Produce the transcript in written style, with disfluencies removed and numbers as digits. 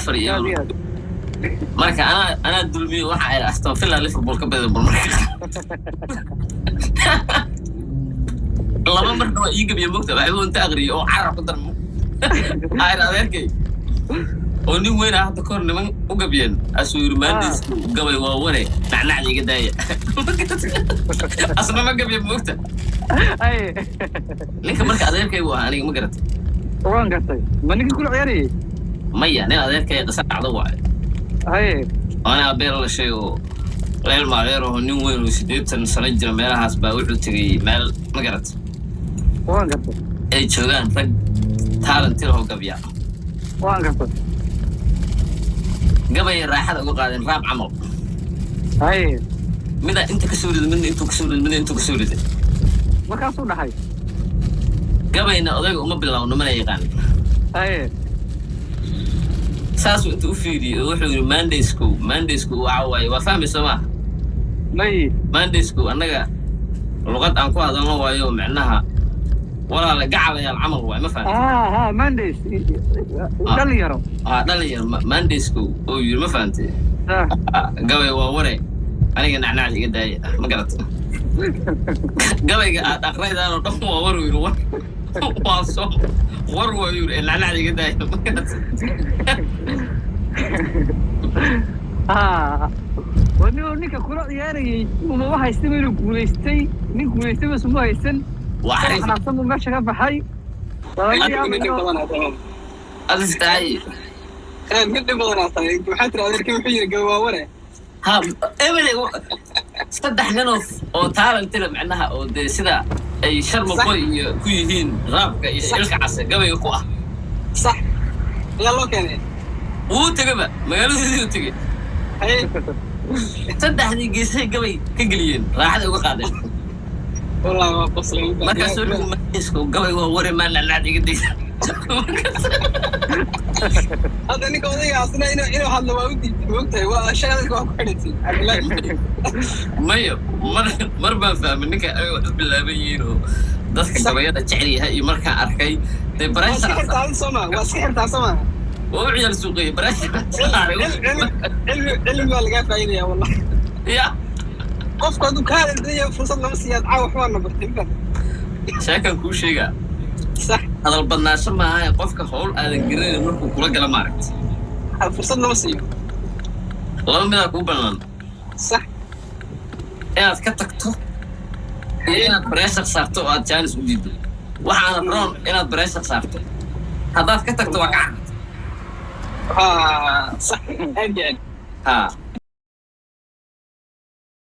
4-0. Aad iyo aad. Marka anaa dulmiyo, waxa ay Aston Villa Liverpool ka badan. Bal marka laba marna waa ii gabiya, mogta waxba inta aqriyo oo carar ku darmo ayr adeerkay oo nin weyn ah hadda kahor niman u gabiyeen, asuu yiri, "Maandiis gabay waa ware, nacnacda iga daaya." Asna ma gabiya, mogta. Ay. Ninka marka adeerkay buu ahaa aniga, ma garatay? Waan gartay. Ma ninkii kula ciyaarayay? Maya, nin adeerkay qisa dhacdo waaye. Ana abeer la shay oo leel maadeer oo nin weyn oo 80 sano jira meelahaas baa wuxuu tegey meel, ma garatay? Waan gartay. Ay joogaan rag talent leh oo gabya. Waan gartay. Gabayay raaxada uga qaadeen, raab camal. Midaa inta kasoo riday, midna intuu kasoo riday, midna intuu kasoo riday. Markaasuu dhahay. Gabayna odayga uma bilowno, mana yaqaan. Saasuu inta u fiiriyey oo wuxuu yidhi, "Mandaysku, mandaysku waxa waaye, waa fahmi soo maaha?" May. "Mandaysku annaga luqad aan ku hadalno waayo, micnaha walaala gacalayaal camal waay, ma fahamtay?" Ah ha, mandays dhalinyaro. Aa, dhalinyar mandaysku oo yidhi, ma fahamtay? Ah. Ah, gabay waa ware, aniga nacnacda iga daaya, ma garata? Gabayga aad aqraydaan oo dhan waa war," uu yidhi, "war waa soo war waa," yidhi, "ee nacnacda iga daaya, ma garata?" Ha, wani ninka kula ciyaarayay uma haysan inuu guulaystay, nin guulaystay bas uma haysan. Waa xariif. Xanaaqsan buu meesha ka baxay. Waa laga Adigu nin dhib yaabaa. badan aad tahay. Adis tahay. Khayr, nin dhib badan aad tahay. Waxaa tiri adeerkii wuxuu yiri, "Gabay waa ware." Ha, ebele saddex nin oo talent leh, macnaha oo dee sida ay Sharma Boy iyo ku yihiin raabka iyo Ilka Case gabayga ku ah. Sax ayaa loo keenay. Wuu tegaba, magaaladoodii u tegey. Saddexdii geesay gabay ka geliyeen, raaxada uga qaadeen. Wallahi waa qoslay. Markaasuu wuxuu, "Maisku gabay waa ware, maa nacnacda iga daysa." Hadda ninka odayga asna inuu hadlo waa u diiday, moogtahay? Waa shaqadka waa ku xidhantay, Cabdillahi. Maya, mar mar baan fahmay ninka ay wax u bilaaban yihiin oo dadka gabayada jecel yahay iyo markaan arkay dee Waa pressure. iska xirtaa adi sooma? Waa iska xirtaa sooma? Waa u ciyaal suuqeeyey, pressure. Cilmi, cilmi, cilmi baa lagaa faa'iidaya, wallahi. Ya. Qofku hadduu ka hadaldayo fursad lama siiyaad. Caawa waxbaa na bartay, ma? Sheekan kuu sheegaa. Hadal badnaansho maaha, qofka howl aadan garanayn markuu kula gala, maaragta. Fursad lama siiyo. Laba midaa kuu bannaan: inaad ka tagto iyo inaad pressure saarto oo aad chance u diido. Waxaana roon inaad pressure saarto. Haddaad ka tagto, waa ka cararta. Ha, sax, aad iyo aad. Ha.